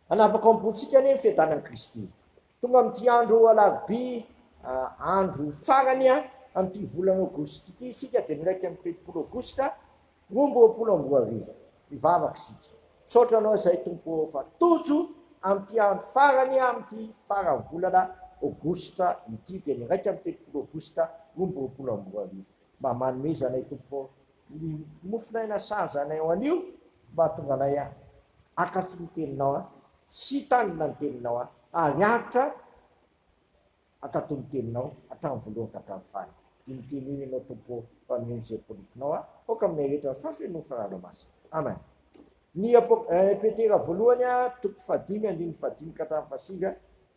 Hanapaka ao am-pontsika anie ny fiadanan'i Kristy. Tonga amin'ity andro alarobia, andro farany amin'ity volana aogositra ity isika, dia ny 31 aogositra 2022. Mivavaka isika. Misaotra Anao izay Tompo ô fa tojo amin'ity andro farany amin'ity faran'ny volana aogositra ity, dia ny 31 aogositra 2022. Mba manomeza anay Tompo ô ny mofon'aina sahaza anay ho anio mba hahatonga anay hankafy ny Teninao sy hitandrina ny Teninao ary haharitra hankatò ny Teninao hatramin'ny voalohany ka hatramin'ny farany. Dia mitenena Ianao Tompo ô fa mihaino izay mpanomponao aho, aoka aminay rehetra ny fahafenoan'ny Fanahinao Masina. Amen. Ny Apok. Petera voalohany toko fahadimy andininy fahadimy ka hatramin'ny fahasivy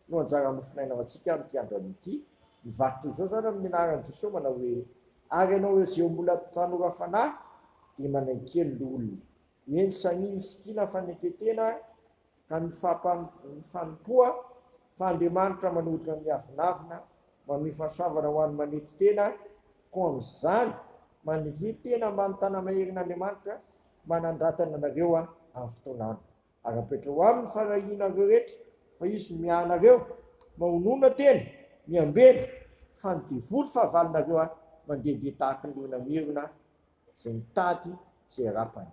no anjara mofon'aina ho antsika amin'ity andro anio ity. Mivaky toy izao izany amin'ny anaran'i Jesoa manao hoe, Ary ianao izay mbola tanora fanahy dia manaiky ny loholona. Eny samia misikina fanetren-tena ka mifanompoa fa Andriamanitra manohitra ny miavonavona, manome fahasoavana ho an'ny manetry tena, koa amin'izany maniria tena ambany tana-maherin'Andriamanitra mba hanandratana anareo amin'ny fotoan'andro. Ary apetraho aminy ny fanahianareo rehetra, fa izy no miahy anareo. Mahonona tena, miambena, fa ny devoly fahavalonareo mandehandeha tahaka ny liona mierona izay mitady izay rapany.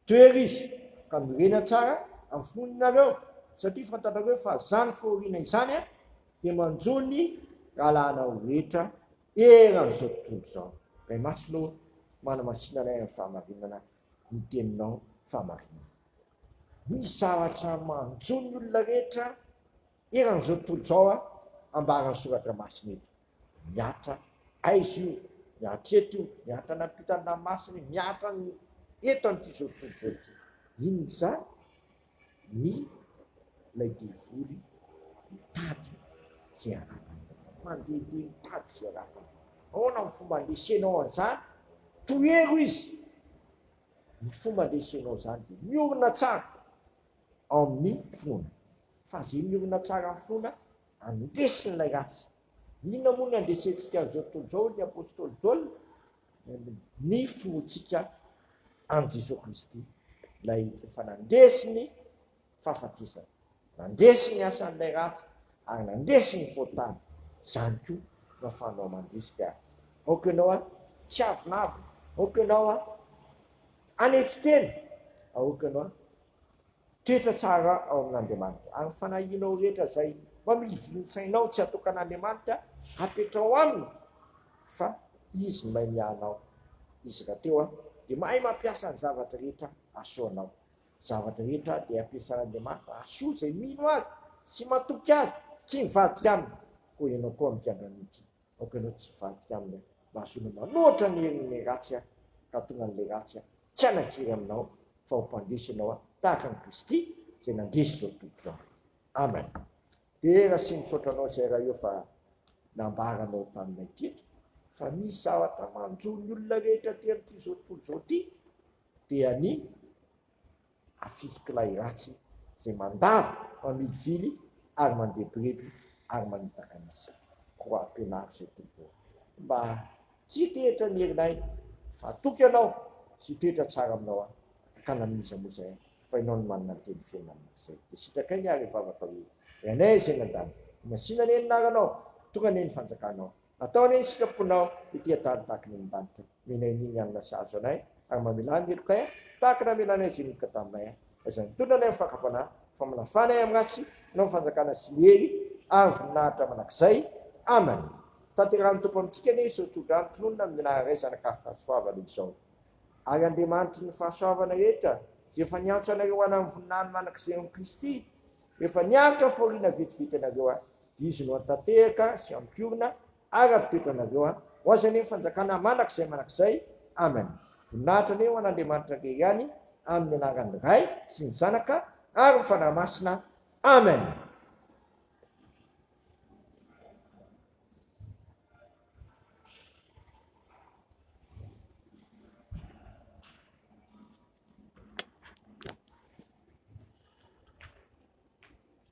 Tohero izy, ka miorena tsara amin'ny finoanareo, satria fantatrareo fa izany fahoriana izany dia manjo ny rahalahinareo rehetra eran'izao tontolo izao. Ray Masina ô, manamasina anay amin'ny fahamarinana ny teninao fahamarinana. Misy zavatra manjo ny olona rehetra eran'izao tontolo izao ambaran'ny soratra masina eto. Mihatra aiza io? Mihatra eto io, mihatra any ampitan'ny ranomasina io, mihatra eto amin'ity izao tontolo izao ity. Inona izany? Ny ilay devoly mitady izay harapany. Mandehandeha mitady izay harapany. Ahoana ny fomba andresenao an'izany? Tohero izy. Ny fomba andresenao izany dia miorina tsara ao amin'ny finoana. Fa izay miorina tsara amin'ny finoana, andresin'ilay ratsy. Inona moa ny andresentsika an'izao tontolo izao, hoy ny apostoly Paoly? Ny finoantsika an'i Jesoa Kristy, ilay efa nandresy ny fahafatesana, nandresy ny asan'ilay ratsy ary nandresy ny fahotana. Izany koa no ahafahanao mandresy ka aoka ianao tsy hiavonavona, aoka ianao hanetry tena, aoka ianao Toetra tsara ao amin'Andriamanitra. Ary ny fanahianao rehetra izay mamilivily ny sainao tsy hatoka an'Andriamanitra, apetraho Aminy fa Izy no mahay miahy anao. Izy rahateo dia mahay mampiasa ny zavatra rehetra hahasoa anao. Ny zavatra rehetra dia ampiasan'Andriamanitra hahasoa izay mino Azy sy matoky Azy sy mivadika Aminy. Koa ianao koa amin'ity andro anio ity, aoka ianao tsy hivadika Aminy mba hahazoana manohitra ny herin'ilay ratsy ka hahatonga an'ilay ratsy tsy hanan-kery aminao fa ho mpandresy ianao tahaka an'i Kristy izay nandresy izao tontolo izao. Amen. Dera sy misaotra anao izay Ray ô fa nambaranao taminay teto fa misy zavatra manjo ny olona rehetra aty amin'ity izao tontolo izao ity dia ny afisik'ilay ratsy izay mandavo, mamilivily ary mandrebireby ary manitaka an'izy. Koa ampianaro izay Tompo ô mba Tsy hitoetra ny herinay fa hatoky Anao sy hitoetra tsara aminao aho ka na amin'iza moa izay aho fa Ianao no manana ny teny feno mandrakizay. Dia sitrakay ny ary hivavaka hoe, Ry Anay izay nandany, ho masina anie ny anaranao, tonga anie ny fanjakanao, atao anie ny sitraponao ety an-tany tahaka ny any an-danitra. Omenay anie ny hanina sahaza anay ary mamelà ny helokay tahaka ny namelanay izay ninoka taminay. Aza mitondra anay amin'ny fakam-panahy, fa manafà anay amin'ny ratsy, Anao ny fanjakana sy ny hery ary ny voninahitra mandrakizay. Amen. Tanterahin'ny Tompo amintsika anie izao tsodrano tononina amin'ny anaran'ny Ray, Zanaka ary Fahasoavana izao. Ary Andriamanitry ny fahasoavana rehetra, izay efa niantso anareo ho any amin'ny voninahiny mandrakizay ao amin'i Kristy, rehefa niaritra fahoriana vetivety anareo, dia Izy no hatanteraka sy hampiorina ary hampitoetra anareo ho Azy anie ny fanjakana mandrakizay mandrakizay. Amen. Voninahitra anie ho an'Andriamanitra irery ihany, amin'ny anaran'ny Ray sy ny Zanaka ary ny Fanahy Masina. Amen.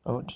Aotra.